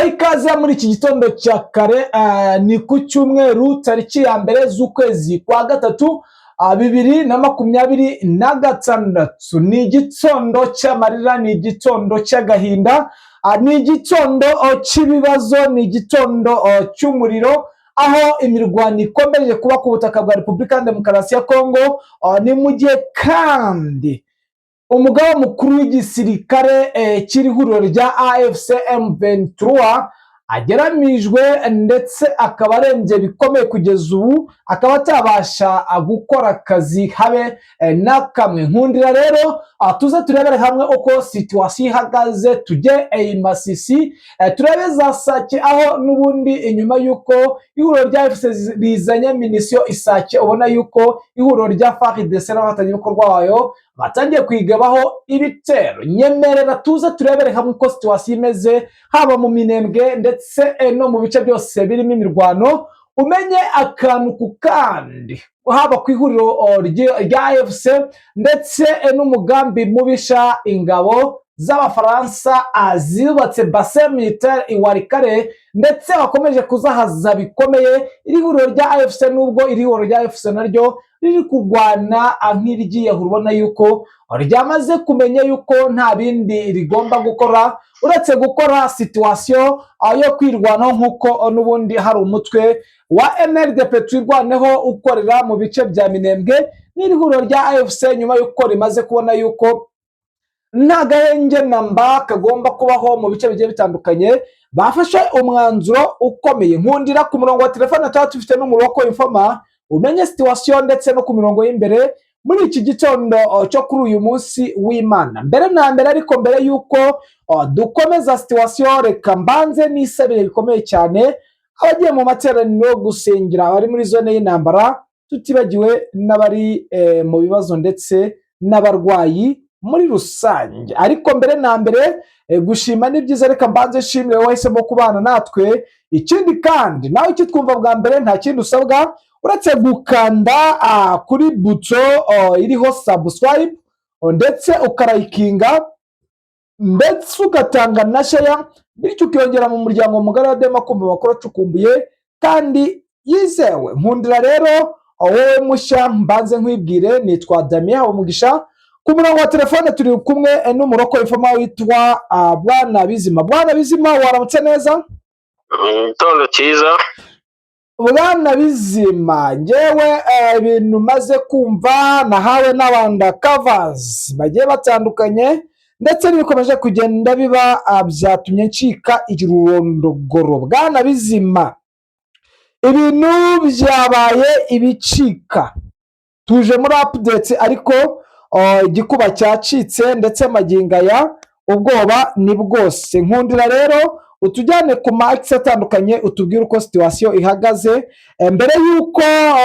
Mbaye ikaze muri iki gitondo cya kare. Ni ku cyumweru, tariki ya 1 z'ukwezi kwa gatatu, 2026. Ni igitondo cy'amarira, ni igitondo cy'agahinda, ni igitondo cy'ibibazo, ni igitondo cy'umuriro, aho imirwano ikomeje kuba ku butaka bwa Repubulika ya Demokarasi ya Kongo. Ni mu gihe kandi umugaba mukuru w'igisirikare cy'iri huriro rya AFC M23 ageramijwe, ndetse akaba arembye bikomeye. Kugeza ubu akaba atabasha gukora akazi habe na kamwe. Nkundira rero tuze turebere hamwe uko situation ihagaze, tujye i Masisi, turebe za Sake, aho n'ubundi inyuma y'uko ihuriro rya AFC rizanye munitions i Sake, ubona yuko ihuriro rya FARDC n'abafatanyabikorwa bayo batangiye kwigabaho ibitero. Nyemerera tuze turebere hamwe uko situation imeze, haba mu Minembwe ndetse no mu bice byose birimo imirwano, umenye akantu ku kandi, haba ku ihuriro rya AFC ndetse n'umugambi mubisha ingabo z'Abafaransa zubatse base militaire i Walikale, ndetse bakomeje kuzahaza bikomeye iri huriro rya AFC, nubwo iri huriro rya AFC naryo riri kurwana nk'iryiyahura. Ubona yuko ryamaze kumenya yuko nta bindi rigomba gukora uretse gukora situation yo kwirwanaho, nk'uko n'ubundi hari umutwe wa MRDP Twirwaneho ukorera mu bice bya Minembwe n'iri huriro rya AFC, nyuma y'uko rimaze kubona yuko nta gahenge namba kagomba kubaho mu bice bigiye bitandukanye, bafashe umwanzuro ukomeye. Nkundira ku murongo wa telefone tuba dufite n'umuroko informer, umenye situation, ndetse no ku mirongo y'imbere muri iki gitondo cyo kuri uyu munsi w'Imana. Mbere na mbere ariko, mbere y'uko dukomeza situation, reka mbanze n'isabire bikomeye cyane abagiye mu materaniro gusengera, abari muri zone y'intambara, tutibagiwe n'abari mu bibazo ndetse n'abarwayi muri rusange. Ariko mbere na mbere, gushima ni byiza. Reka mbanze nshimire wahisemo kubana natwe. Ikindi kandi, nawe ukitwumva bwa mbere, nta kindi usabwa uretse gukanda kuri button iriho subscribe, ndetse ukarayikinga, ndetse ugatanga na share, bityo ukiyongera mu muryango mugari wa Dema, kumva amakuru acukumbuye kandi yizewe. Nkundira rero wowe mushya, mbanze nkwibwire: nitwa Damien Habumugisha. Ku murongo wa telefone turi kumwe n'umuroko informer witwa Bwana Bizima. Bwana Bizima, waramutse neza? Igitondo cyiza. Bwana Bizima, ngewe ibintu maze kumva nahawe n'abandakavazi bagiye batandukanye, ndetse n'ibikomeje kugenda biba, byatumye ncika irurondogoro. Bwana Bizima, ibintu byabaye ibicika. Tuje muri update, ariko igikuba cyacitse, ndetse magingo aya ubwoba ni bwose. Nkundira rero utujyane ku ma axes atandukanye, utubwire uko situation ihagaze. Mbere y'uko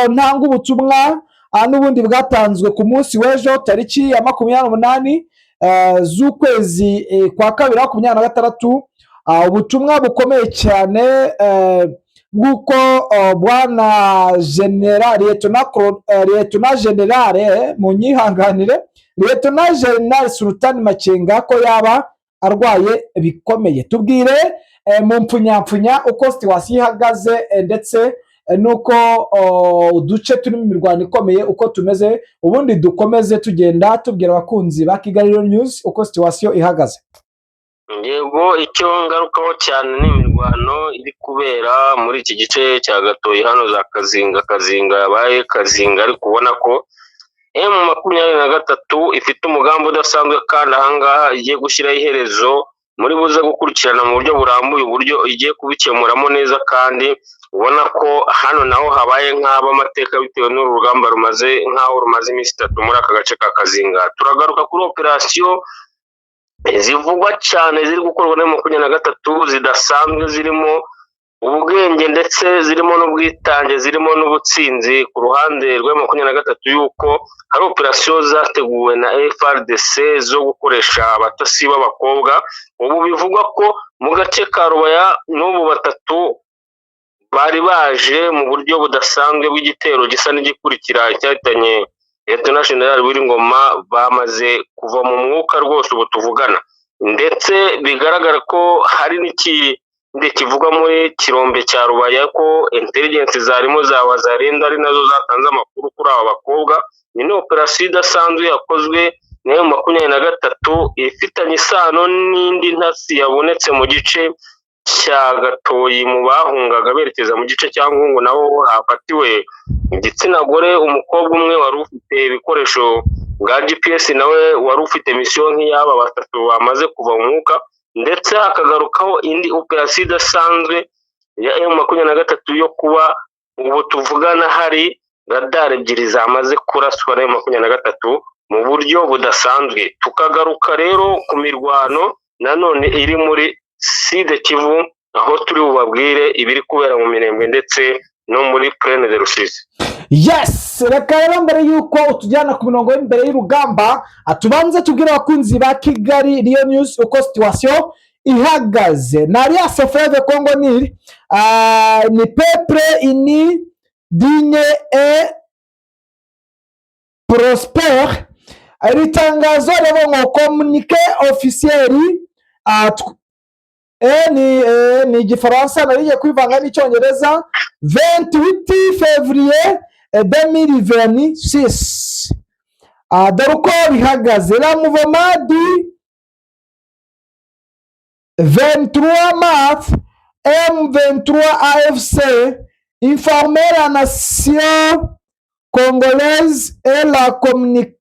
ntanga ubutumwa n'ubundi bwatanzwe ku munsi w'ejo, tariki ya 28 z'ukwezi kwa kabiri 2026, ubutumwa bukomeye cyane bw'uko bwana général lieutenant général, mu nyihanganire, lieutenant général Sultani Makenga, ko yaba arwaye bikomeye. Tubwire mu mpfunyapfunya uko situation ihagaze, ndetse n'uko uduce turimo imirwano ikomeye uko tumeze, ubundi dukomeze tugenda tubwira abakunzi ba Kigali News uko situation ihagaze. Yego, icyo ngarukaho cyane ni imirwano iri kubera muri iki gice cya Gatoyi hano za Kazinga. Kazinga yabaye Kazinga, ariko ubona ko M23 ifite umugambi udasanzwe, kandi ahangaha igiye gushyiraho iherezo. Muri buze gukurikirana mu buryo burambuye uburyo igiye kubikemuramo neza, kandi ubona ko hano naho habaye nk'aba amateka bitewe n'uru rugamba rumaze nk'aho rumaze iminsi 3 muri aka gace ka Kazinga. Turagaruka kuri operasiyo zivugwa cyane ziri gukorwa na 23 zidasanzwe, zirimo ubwenge ndetse zirimo n'ubwitange, zirimo n'ubutsinzi ku ruhande rwa 23, yuko hari operasiyo zateguwe na FARDC zo gukoresha abatasi b'abakobwa. Ubu bivugwa ko mu gace ka Rubaya n'ubu batatu bari baje mu buryo budasanzwe bw'igitero gisa n'igikurikira icyahitanye Lieutenant General Ngoma, bamaze kuva mu mwuka rwose ubu tuvugana, ndetse bigaragara ko hari N'ikindi kivugwa muri Kirombe cya Rubaya, ko intelligence zarimo za Wazalendo ari nazo zatanze amakuru kuri aba bakobwa. Ni operasiyo idasanzwe yakozwe na M23, ifitanye isano n'indi ntasi yabonetse mu gice cya Gatoyi mu bahungaga berekeza mu gice cya Ngungu, naho hafatiwe igitsina gore, umukobwa umwe wari ufite ibikoresho bwa GPS, nawe wari ufite misiyo nk'iy'aba batatu bamaze kuva mu mwuka. Ndetse hakagarukaho indi operasiyo idasanzwe ya M23 yo kuba ubu tuvugana hari radari ebyiri zamaze kuraswa na M23 mu buryo budasanzwe. Tukagaruka rero ku mirwano nanone iri muri Sud Kivu, aho turi bubabwire ibiri kubera mu Mirembe ndetse no muri Plaine de Rusizi. Yes, reka rero mbere y'uko utujyana ku mirongo y'imbere y'urugamba, tubanze tubwire abakunzi ba Kigali Riyo News uko situation ihagaze. Na Alliance Fleuve Congo ni peuple uni, digne et prospère. Iri tangazo rero ngo communiqué officiel ni igifaransa, narigiye kwivanga n'icyongereza, 28 février 2026. Dore uko bihagaze: le mouvement du 23 mars M23 AFC informer la nation congolaise et la communauté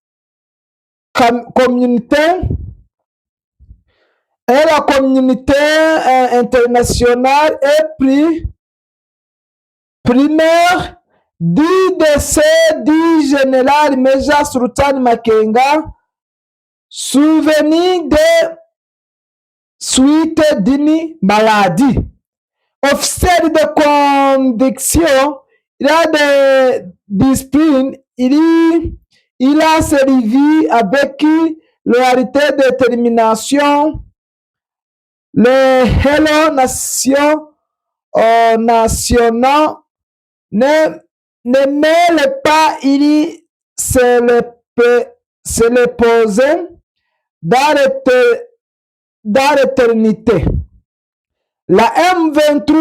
internationale et plus primaire du décès du général Major Sultan Makenga, survenu des suites d'une maladie. Officier de conviction, il a des disciplines, il a servi avec loyauté, détermination, le héros national ne meurt pas, il se le pose dans l'éternité. La M23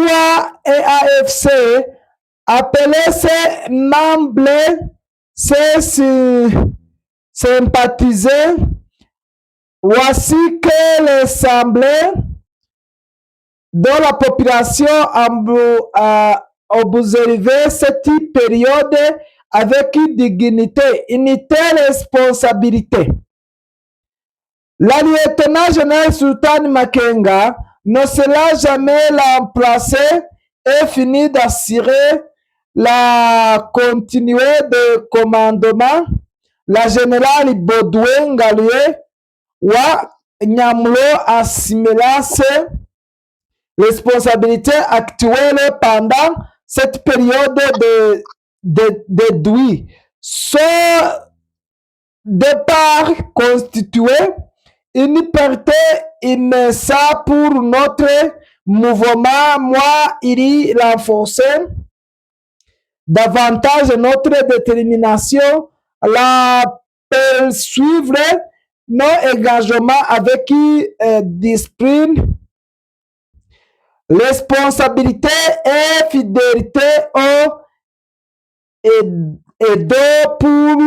et AFC appelaient ses membres, ses sympathisants, voici que l'Assemblée de la population a observé cette période avec dignité, unité, responsabilité. La lieutenant général Sultan Makenga ne sera jamais remplacé et finit d'assurer la continuité de commandement. La générale Baudouin Ngaluye wa Nyamlo assumera ses responsabilités actuelles pendant cette période de deuil. Son départ constituait une perte immense pour notre mouvement. Mais il renforçait davantage notre détermination à poursuivre nos engagements avec discipline, responsabilité et fidélité au et pour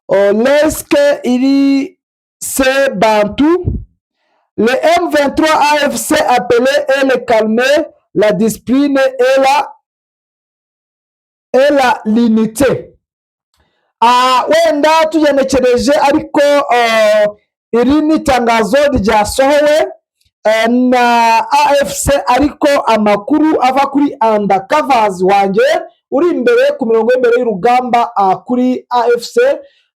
lorsque il Bantu. Le M23 AFC appelé et le calmer, la discipline et la l'unité. Ah, wenda tugenekereje ariko iri ni itangazo ryasohowe na AFC, ariko amakuru ava kuri undercovers wanjye uri imbere ku mirongo y'imbere y'urugamba kuri AFC,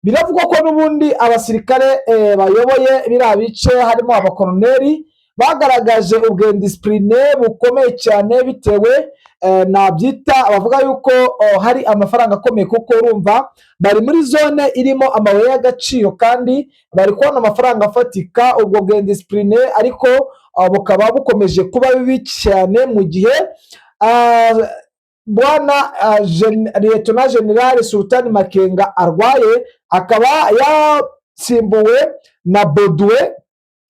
biravugwa ko n'ubundi abasirikare bayoboye biriya bice, harimo abakoroneri, bagaragaje ubw'indiscipline bukomeye cyane, bitewe nabyita bavuga yuko hari amafaranga akomeye, kuko urumva bari muri zone irimo amabuye y'agaciro kandi bari kubona amafaranga afatika. Ubwo bw'indiscipline ariko bukaba bukomeje kuba bibi cyane mu gihe bwana Lieutenant General Sultan Makenga arwaye, akaba yasimbuwe na Baudouin.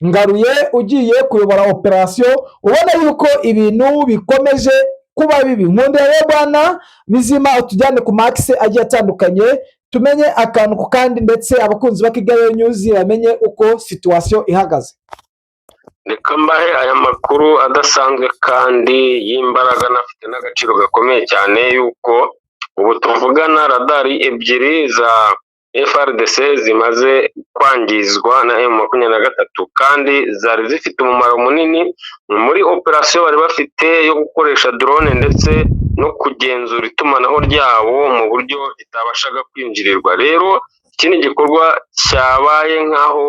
Ngaruye ugiye kuyobora operasiyo, ubona yuko ibintu bikomeje kuba bibi. Nkundira rero, bwana Bizima, utujyane ku makise agiye atandukanye, tumenye akantu ku kandi, ndetse abakunzi ba Kigali News bamenye uko situation ihagaze. Reka mbahe aya makuru adasanzwe kandi y'imbaraga, anafite n'agaciro gakomeye cyane, yuko ubu tuvugana radari ebyiri za FARDC zimaze kwangizwa na M23, kandi zari zifite umumaro munini muri operasiyo bari bafite yo gukoresha drone ndetse no kugenzura itumanaho ryabo mu buryo ritabashaga kwinjirirwa. Rero iki ni igikorwa cyabaye nk'aho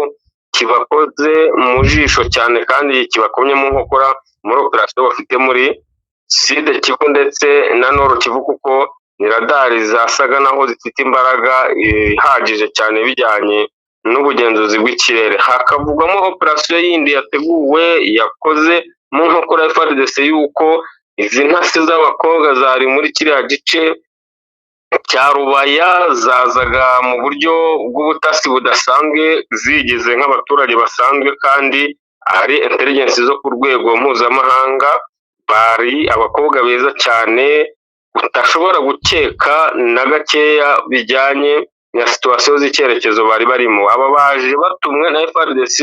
kibakoze mu jisho cyane kandi kibakomye mu nkokora muri operasiyo bafite muri Sud Kivu ndetse na Nord Kivu, kuko ni radari zasaga naho zifite imbaraga ihagije cyane bijyanye n'ubugenzuzi bw'ikirere. Hakavugwamo operasiyo yindi yateguwe yakoze mu nkokora ya FARDC, yuko izi ntasi z'abakobwa zari muri kiriya gice cya Rubaya zazaga mu buryo bw'ubutasi budasanzwe, zigize nk'abaturage basanzwe kandi ari intelligence zo ku rwego mpuzamahanga. Bari abakobwa beza cyane udashobora gukeka na gakeya bijyanye na situation z'icyerekezo bari barimo. Aba baje batumwe na FARDC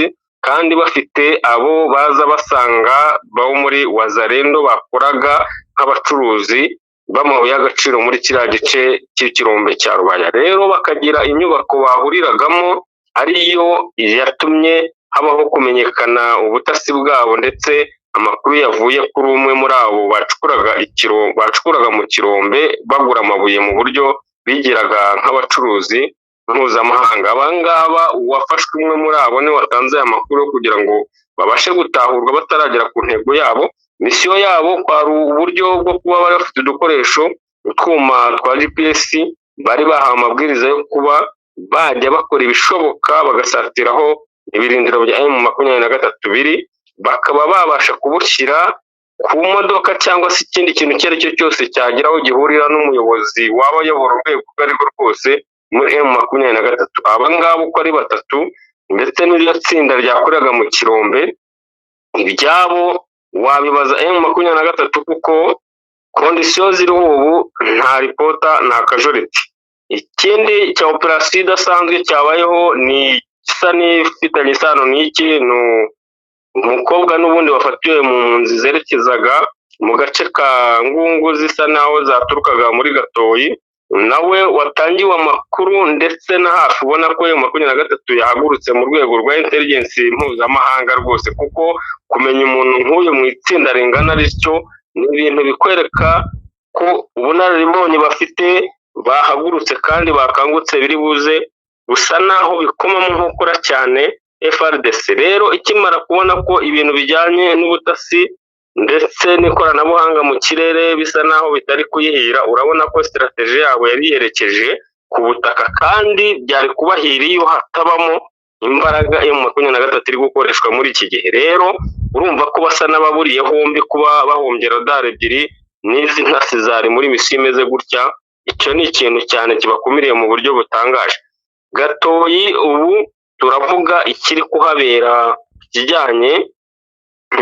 kandi bafite abo baza basanga bo muri Wazalendo bakoraga nk'abacuruzi b'amabuye y'agaciro muri kiriya gice cy'ikirombe cya Rubaya. Rero bakagira inyubako bahuriragamo, ariyo yatumye habaho kumenyekana ubutasi bwabo, ndetse amakuru yavuye kuri umwe muri abo bacukuraga mu kirombe bagura amabuye mu buryo bigiraga nk'abacuruzi mpuzamahanga. Aba ngaba, uwafashwe umwe muri abo niwe watanze aya makuru kugira ngo babashe gutahurwa bataragera ku ntego yabo. Misiyo yabo kwari uburyo bwo kuba bari bafite udukoresho, utwuma twa GPS, bari bahawe amabwiriza yo kuba bajya bakora ibishoboka bagasatiraho ibirindiro bya M23 biri, bakaba babasha kubushyira ku modoka cyangwa se ikindi kintu icyo ari cyo cyose cyagira aho gihurira n'umuyobozi waba ayobora urwego urwo ari rwo rwose muri M23. Aba ngaba uko ari batatu ndetse n'iryo tsinda ryakoreraga mu kirombe, ibyabo wabibaza M23, kuko condition ziriho ubu nta ripota, nta casualty. Ikindi cya operasiyo idasanzwe cyabayeho ni isa n'ifitanye isano n'iki: ni umukobwa n'ubundi wafatiwe mu mpunzi zerekezaga mu gace ka Ngungu, zisa naho zaturukaga muri Gatoyi, nawe watangiwe amakuru ndetse na hafi ubona ko M23 yahagurutse mu rwego rwa intelligence mpuzamahanga rwose, kuko kumenya umuntu nk'uyu mu itsinda ringana rityo ni ibintu bikwereka ko ubunararibonye bafite, bahagurutse kandi bakangutse, biri buze gusa naho bikoma mu nkokora cyane FARDC. Rero ikimara kubona ko ibintu bijyanye n'ubutasi ndetse n'ikoranabuhanga mu kirere bisa naho bitari kuyihira, urabona ko strategy yabo yari yerekeje ku butaka, kandi byari kubahira iyo hatabamo imbaraga M23 iri gukoreshwa muri iki gihe. Rero urumva ko basa n'ababuriye hombi kuba bahombye radari ebyiri n'izi ntasi zari muri misiyo imeze gutya. Icyo ni ikintu cyane kibakumiriye mu buryo butangaje. Gatoyi ubu turavuga ikiri kuhabera ikijyanye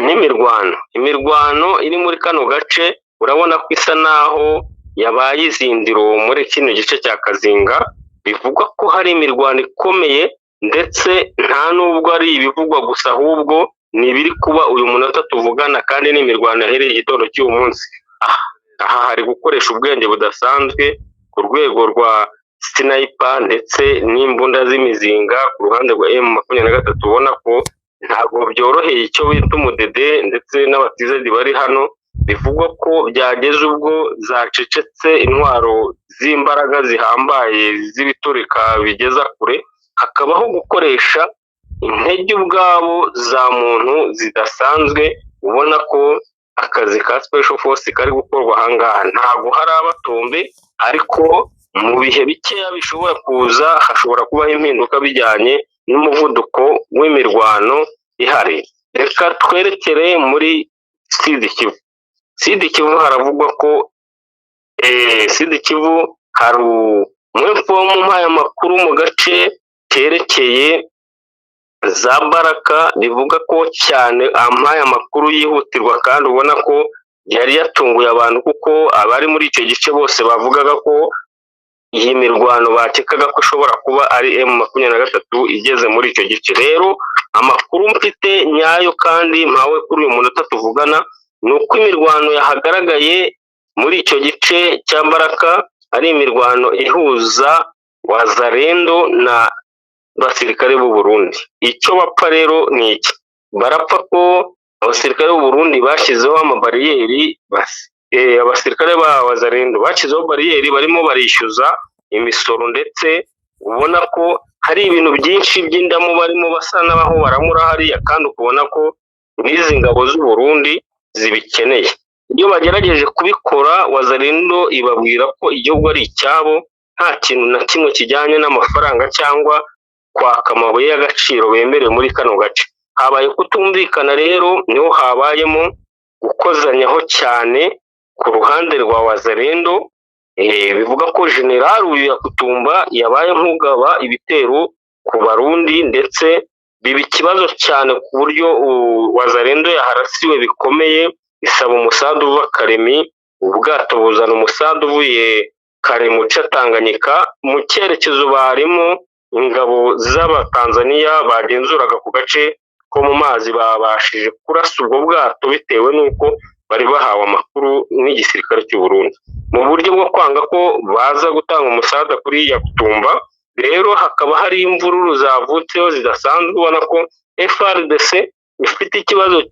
n'imirwano. Imirwano iri muri kano gace urabona ko isa naho yabaye izindiro muri kino gice cya Kazinga. Bivugwa ko hari imirwano ikomeye, ndetse nta nubwo ari ibivugwa gusa, ahubwo ni ibiri kuba uyu munota tuvugana, kandi ni imirwano yahereye igitondo cy'uyu munsi. Aha hari gukoresha ubwenge budasanzwe ku rwego rwa sniper ndetse n'imbunda z'imizinga ku ruhande rwa M23. Ubona ko ntabwo byoroheye icyo bita umudede ndetse n'abatizedi bari hano. Bivugwa ko byageze ubwo zacecetse intwaro z'imbaraga zihambaye z'ibiturika bigeza kure, hakabaho gukoresha intege ubwabo za muntu zidasanzwe. Ubona ko akazi ka special force kari gukorwa ahangaha, ntabwo hari abatombe, ariko mu bihe bikeya bishobora kuza hashobora kubaho impinduka bijyanye n'umuvuduko w'imirwano ihari. Reka twerekere muri Sud Kivu. Sud Kivu haravugwa ko Sud Kivu hari umwe umpaye amakuru mu gace kerekeye za Baraka, bivuga ko cyane ampaye amakuru yihutirwa kandi ubona ko yari yatunguye abantu, kuko abari muri icyo gice bose bavugaga ko iyi mirwano bakekaga ko ishobora kuba ari M23 igeze muri icyo gice. Rero amakuru mfite nyayo kandi mpawe kuri uyu munota tuvugana ni uko imirwano yahagaragaye muri icyo gice cya Baraka ari imirwano ihuza Wazalendo na basirikare b'u Burundi. Icyo bapfa rero ni iki? Barapfa ko abasirikare b'u Burundi bashyizeho amabariyeri, abasirikare ba Wazalendo bashyizeho bariyeri, barimo barishyuza imisoro, ndetse ubona ko hari ibintu byinshi by'indamu barimo basa n'aho baramura hariya, kandi ukubona ko n'izi ngabo z'u Burundi zibikeneye. Iyo bagerageje kubikora, Wazalendo ibabwira ko igihugu ari icyabo, nta kintu na kimwe kijyanye n'amafaranga cyangwa kwaka amabuye y'agaciro bemerewe muri kano gace. Habaye kutumvikana rero, niho habayemo gukozanyaho cyane ku ruhande rwa Wazalendo. Bivuga ko generali uyu Yakutumba yabaye nk'ugaba ibitero ku Barundi, ndetse biba ikibazo cyane ku buryo Wazalendo yaharasiwe bikomeye, isaba umusadu uva Karemi, ubwato buzana umusadu uvuye Karemi uca Tanganyika mu cyerekezo barimo. Ingabo z'Abatanzaniya bagenzuraga ku gace ko mu mazi babashije kurasa ubwo bwato bitewe n'uko bari bahawe amakuru n'igisirikare cy'u Burundi mu buryo bwo kwanga ko baza gutanga umusada kuri Yakutumba. Rero hakaba hari imvururu zavutseho zidasanzwe, ubona ko FARDC ifite ikibazo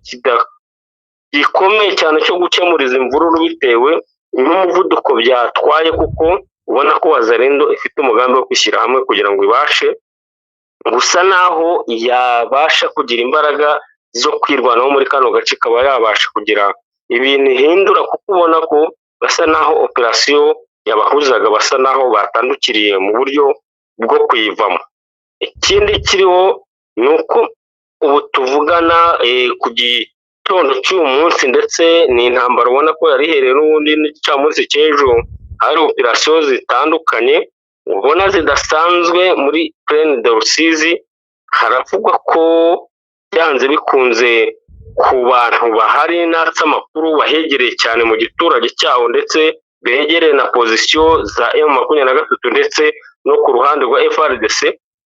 gikomeye cyane cyo gukemura izi mvururu bitewe n'umuvuduko byatwaye, kuko ubona ko Wazalendo ifite umugambi wo kwishyira hamwe kugira ngo ibashe gusa naho yabasha kugira imbaraga zo kwirwanaho muri kano gace, ikaba yabasha kugira ibintu ihindura, kuko ubona ko basa naho operasiyo yabahuzaga basa naho batandukiriye mu buryo bwo kuyivamo. Ikindi kiriho ni uko ubu tuvugana ku gitondo cy'uyu munsi, ndetse ni intambara ubona ko yari ihereye n'ubundi n'igicamunsi cy'ejo, hari operasiyo zitandukanye ubona zidasanzwe muri Plaine de Rusizi. Haravugwa ko byanze bikunze ku bantu bahari natse amakuru bahegereye cyane mu giturage cyaho, ndetse begereye na pozisiyo za M23 ndetse no ku ruhande rwa FARDC,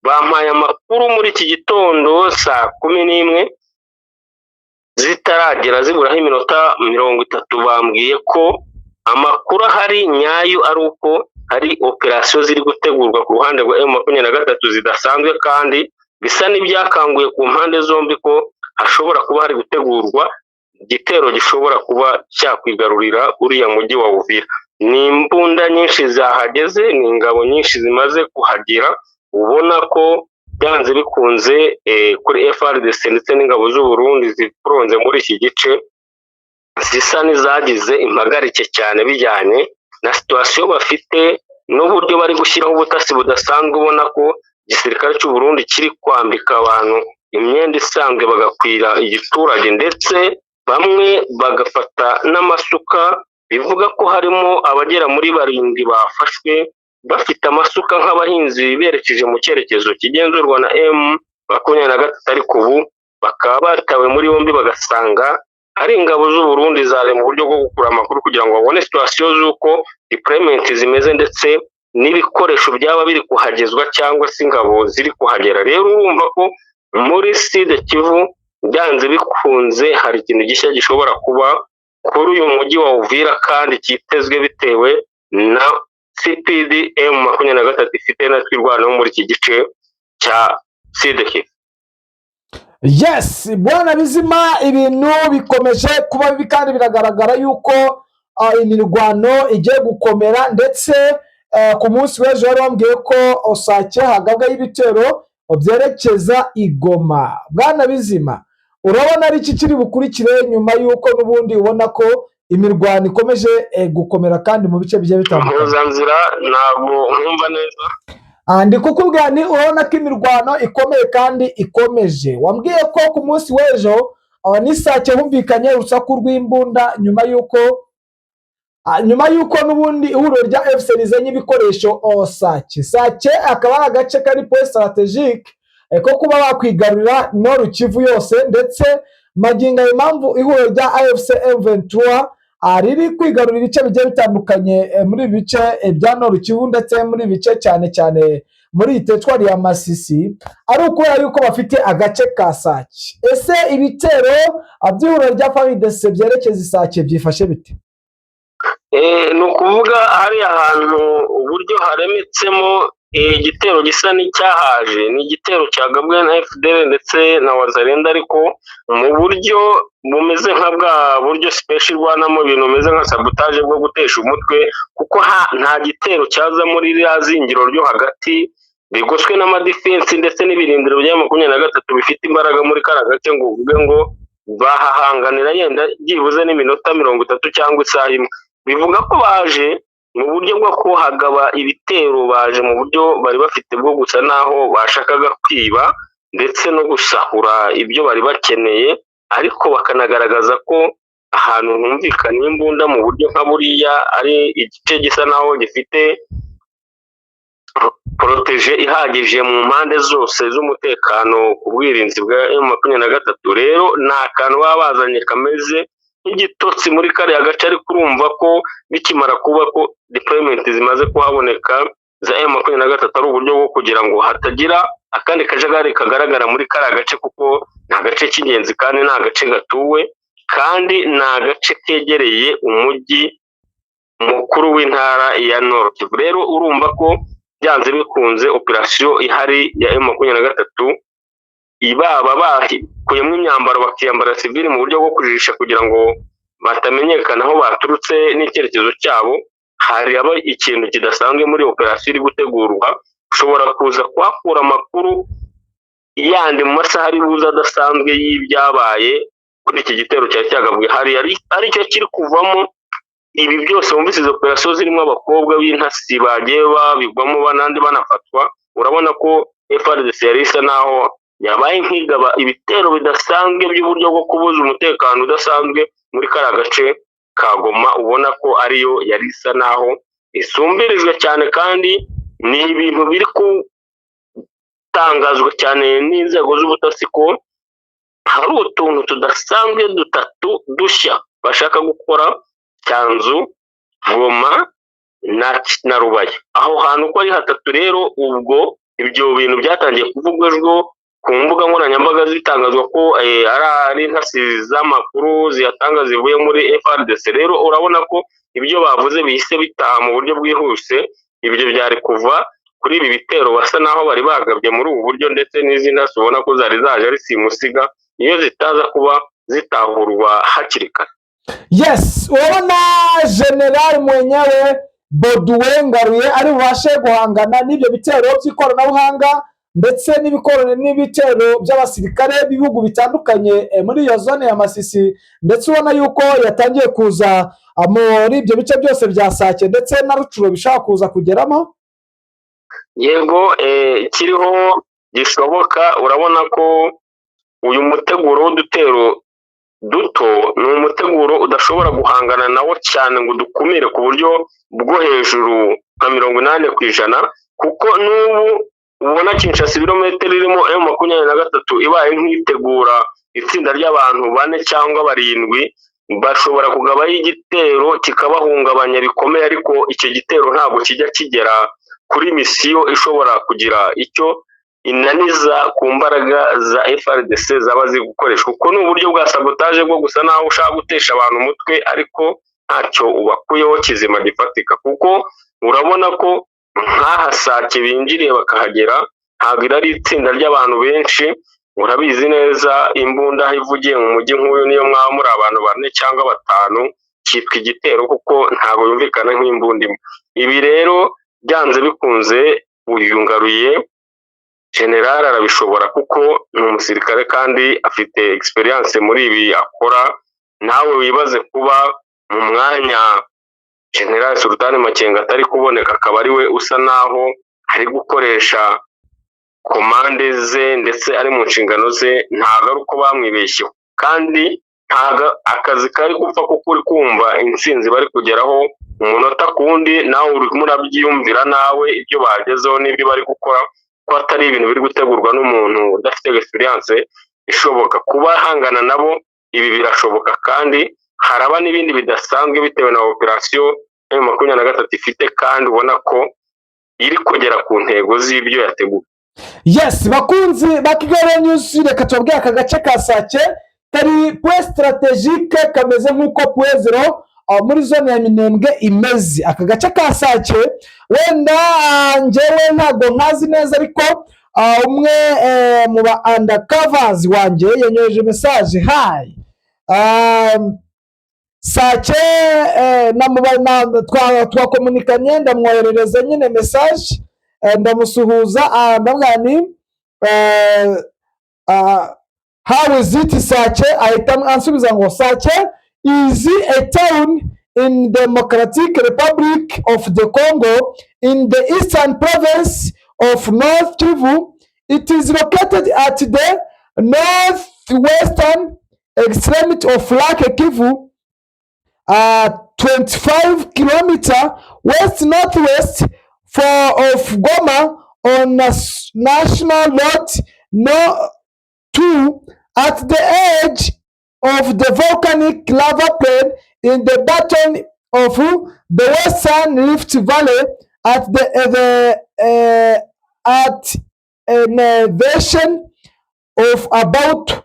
bampaye amakuru muri iki gitondo saa 11 zitaragera ziburaho iminota 30, bambwiye ko amakuru ahari nyayo ari uko hari operasiyo ziri gutegurwa ku ruhande rwa M23 zidasanzwe, kandi bisa n'ibyakanguye ku mpande zombi ko hashobora kuba hari gutegurwa igitero gishobora kuba cyakwigarurira uriya mujyi wa Uvira. Ni imbunda nyinshi zahageze, ni ingabo nyinshi zimaze kuhagera, ubona ko byanze bikunze kuri FARDC ndetse n'ingabo z'u Burundi ziporonze muri iki gice zisa n'izagize impagarike cyane bijyanye na situwasiyo bafite n'uburyo bari gushyiraho ubutasi budasanzwe. Ubona ko igisirikare cy'u Burundi kiri kwambika abantu imyenda isanzwe bagakwira igiturage, ndetse bamwe bagafata n'amasuka, bivuga ko harimo abagera muri 7 bafashwe bafite amasuka nk'abahinzi berekeje mu cyerekezo kigenzurwa na M23, ariko ubu bakaba batawe muri yombi bagasanga ari ingabo z'u Burundi zaje mu buryo bwo gukura amakuru kugira ngo babone situwasiyo z'uko deployment zimeze ndetse n'ibikoresho byaba biri kuhagezwa cyangwa se ingabo ziri kuhagera. Rero urumva ko muri Sud Kivu byanze bikunze hari ikintu gishya gishobora kuba kuri uyu mujyi wa Uvira kandi cyitezwe bitewe na CPD M23 ifite na twirwanaho muri iki gice cya Sud Kivu. Yes, bwana Bizima, ibintu bikomeje kuba bibi kandi biragaragara yuko imirwano igiye gukomera, ndetse ku munsi w'ejo wari wambwiye ko Sake hagabwaho ibitero byerekeza i Goma. Bwana Bizima, urabona ari iki kiri bukurikire nyuma y'uko n'ubundi ubona ko imirwano ikomeje gukomera kandi mu bice bigiye bitandukanye? Impuzanzira ntabwo nkumva neza. Ndi kukubwira ni urabona ko imirwano ikomeye kandi ikomeje. Wambwiye ko ku munsi w'ejo n'Isake humvikanye urusaku rw'imbunda nyuma y'uko n'ubundi ihuriro rya FC rizanye ibikoresho Sake. Sake akaba ari agace kari point stratégique. ko kuba bakwigarurira Nord Kivu yose. Ndetse magingo ayo, impamvu ihuriro rya AFC M23 riri kwigarurira ibice bigiye bitandukanye muri ibi bice bya Nord Kivu, ndetse muri ibi bice cyane cyane muri iyi teritwari ya Masisi, ari ukubera yuko bafite agace ka Sake. Ese ibitero by'ihuriro rya FARDC byerekeza Isake byifashe bite? Ni ukuvuga hariya hantu uburyo haremetsemo, igitero gisa n'icyahaje ni igitero cyagabwe na FDLR ndetse na Wazalendo, ariko mu buryo bumeze nka bwa buryo special irwanamo ibintu bimeze nka sabotage bwo gutesha umutwe, kuko nta gitero cyaza muri ririya zingiro ryo hagati rigoswe n'amadefense ndetse n'ibirindiro bya 23 bifite imbaraga muri kariya gace, ngo uvuge ngo bahahanganira yenda byibuze n'iminota 30 cyangwa isaha imwe. Bivuga ko baje mu buryo bwo kuhagaba ibitero, baje mu buryo bari bafite bwo gusa naho bashakaga kwiba ndetse no gusahura ibyo bari bakeneye, ariko bakanagaragaza ko ahantu humvikana imbunda mu buryo nka buriya ari igice gisa naho gifite protégé ihagije mu mpande zose z'umutekano ku bwirinzi bwa M23. Rero ni akantu baba bazanye kameze nk'igitotsi muri kariya gace, ariko urumva ko bikimara kuba ko deployment zimaze kuhaboneka za M23, ari uburyo bwo kugira ngo hatagira akandi kajagari kagaragara muri kariya gace, kuko ni agace k'ingenzi kandi ni agace gatuwe kandi ni agace kegereye umujyi mukuru w'intara ya Nord Kivu. Rero urumva ko byanze bikunze operasiyo ihari ya M23, baba bakuyemo imyambaro bakiyambara sivili mu buryo bwo kujijisha kugira ngo batamenyekana aho baturutse n'icyerekezo cyabo. Hari aba ikintu kidasanzwe muri operasiyo iri gutegurwa, ushobora kuza kuhakura amakuru yandi mu masaha ari buze adasanzwe y'ibyabaye kuri iki gitero cyari cyagabwe hariya, aricyo kiri kuvamo ibi byose. Wumvise izo operasiyo zirimo abakobwa b'intasi bagiye babigwamo n'andi banafatwa. Urabona ko FARDC yari isa naho yabaye nk'igaba ibitero bidasanzwe by'uburyo bwo kubuza umutekano udasanzwe muri kariya gace ka Goma, ubona ko ariyo yari isa naho isumbirijwe cyane, kandi ni ibintu biri gutangazwa cyane n'inzego z'ubutasi ko hari utuntu tudasanzwe dutatu dushya bashaka gukora: Cyanzu, Goma na Rubaya. Aho hantu uko ari hatatu rero, ubwo ibyo bintu byatangiye kuvugwa ejo ku mbuga nkoranyambaga, zitangazwa ko ari intasi z'amakuru ziyatanga zivuye muri FARDC. Rero urabona ko ibyo bavuze bihise bitaha mu buryo bwihuse. Ibyo byari kuva kuri ibi bitero basa naho bari bagabye muri ubu buryo, ndetse n'izi ntasi ubona ko zari zaje ari simusiga iyo zitaza kuba zitahurwa hakiri kare. Yes, urabona general mwenyewe Baudouin Ngaruye ari bubashe guhangana n'ibyo bitero by'ikoranabuhanga ndetse n'ibitero by'abasirikare b'ibihugu bitandukanye muri iyo zone ya Masisi, ndetse ubona yuko yatangiye kuza muri ibyo bice byose bya Sake ndetse na Rutshuru bishobora kuza kugeramo? Yego, kiriho gishoboka. Urabona ko uyu muteguro w'udutero duto ni umuteguro udashobora guhangana nawo cyane ngo udukumire ku buryo bwo hejuru nka 80%, kuko n'ubu ubona Kinshasa ibirometero irimo M23 ibaye nk'itegura itsinda ry'abantu bane cyangwa barindwi, bashobora kugabayo igitero kikabahungabanya bikomeye, ariko icyo gitero ntabwo kijya kigera kuri misiyo ishobora kugira icyo inaniza ku mbaraga za FARDC zaba ziri gukoreshwa, kuko ni uburyo bwa sabotage bwo gusa naho ushaka gutesha abantu umutwe, ariko ntacyo ubakuyeho kizima gifatika, kuko urabona ko nk'aha Sake binjiriye bakahagera, ntabwo iri ari itsinda ry'abantu benshi. Urabizi neza, imbunda aho ivugiye mu mujyi nk'uyu, niyo mwaba muri abantu bane cyangwa batanu, cyitwa igitero kuko ntabwo yumvikana nk'imbunda imwe. Ibi rero byanze bikunze uyu Ngaruye general arabishobora, kuko ni umusirikare kandi afite experience muri ibi akora. Nawe wibaze kuba mu mwanya general Sultani Makenga atari kuboneka, akaba ari we usa naho ari gukoresha commande ze ndetse ari mu nshingano ze. Ntabwo ari uko bamwibeshyeho kandi ntabwo akazi kari gupfa, kuko uri kumva intsinzi bari kugeraho umunota ku wundi. Nawe urimo urabyiyumvira nawe ibyo bagezeho n'ibyo bari gukora, ko atari ibintu biri gutegurwa n'umuntu udafite experience ishoboka kuba ahangana nabo. Ibi birashoboka kandi haraba n'ibindi bidasanzwe bitewe na operasiyo M23 ifite, kandi ubona ko iri kugera ku ntego z'ibyo yateguye. Yes, bakunzi ba Kigali News, reka tubabwire aka gace ka Sake kari point stratégique, kameze nk'uko Point Zéro muri zone ya Minembwe imeze. Aka gace ka Sake wenda njyewe ntabwo nkazi neza, ariko umwe mu ba undercovers wanjye yanyoheje message: "Hi, Sake." Twakomunikanye, ndamwoherereza nyine message, ndamusuhuza, ndamubwira nti "How is it, Sake?" Ahita ansubiza ngo: "Sake is a town in Democratic Republic of the Congo, in the Eastern Province of North Kivu. It is located at the northwestern extremity of Lake Kivu, 25 kilometer west northwest for of Goma on National Road No 2, at the edge of the volcanic lava plain in the bottom of the Western Rift Valley, at the at an elevation of about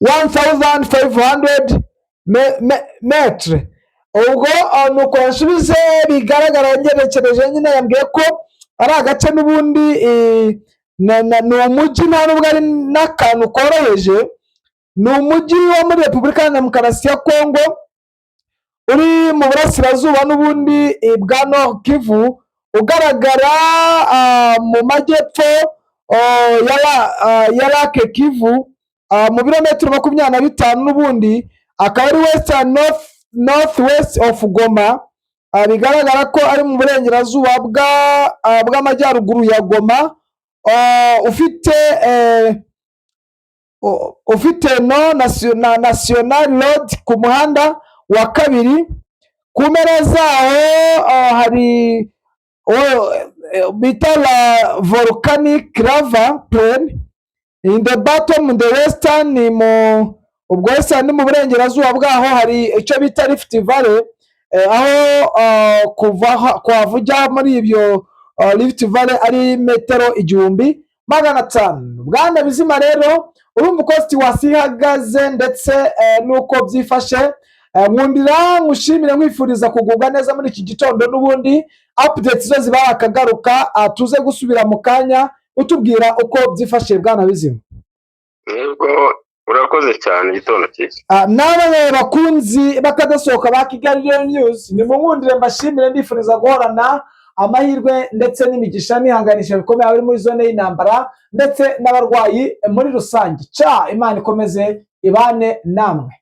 1500 metre." Ubwo nuko yasubije, bigaragara ngerekereje nyine, yambwiye ko ari agace n'ubundi ni umujyi, nta nubwo ari n'akantu koroheje. Ni umujyi wo muri Repubulika ya Demokarasi ya Kongo, uri mu burasirazuba n'ubundi bwa Nord Kivu, ugaragara mu majyepfo ya Lake Kivu, mu birometero 25 n'ubundi, akaba ari western north west of Goma. Bigaragara ko ari mu burengerazuba bw'amajyaruguru ya Goma, ufite ufite no national road ku muhanda wa kabiri. Ku mpera zaho hari bita la volcanic lava plain in the bottom the western, ni mu ubwo western ni mu burengerazuba bwaho, hari icyo bita Rift Valley, aho kuva kuhava ujya muri ibyo Rift Valley ari metero 1500. Bwana Bizima, rero urumva uko situation ihagaze ndetse n'uko byifashe. Nkundira nkushimire, nkwifuriza kugubwa neza muri iki gitondo. N'ubundi updates zo ziba akagaruka, tuze gusubira mu kanya utubwira uko byifashe, bwana Bizima. Yego, urakoze cyane, igitondo cyiza. Namwe bakunzi bakadasohoka ba Kigali Real News, nimunkundire mbashimire, mbifuriza guhorana amahirwe ndetse n'imigisha, nihanganisha bikomeye abari muri zone y'intambara ndetse n'abarwayi muri rusange. Ca Imana ikomeze ibane namwe.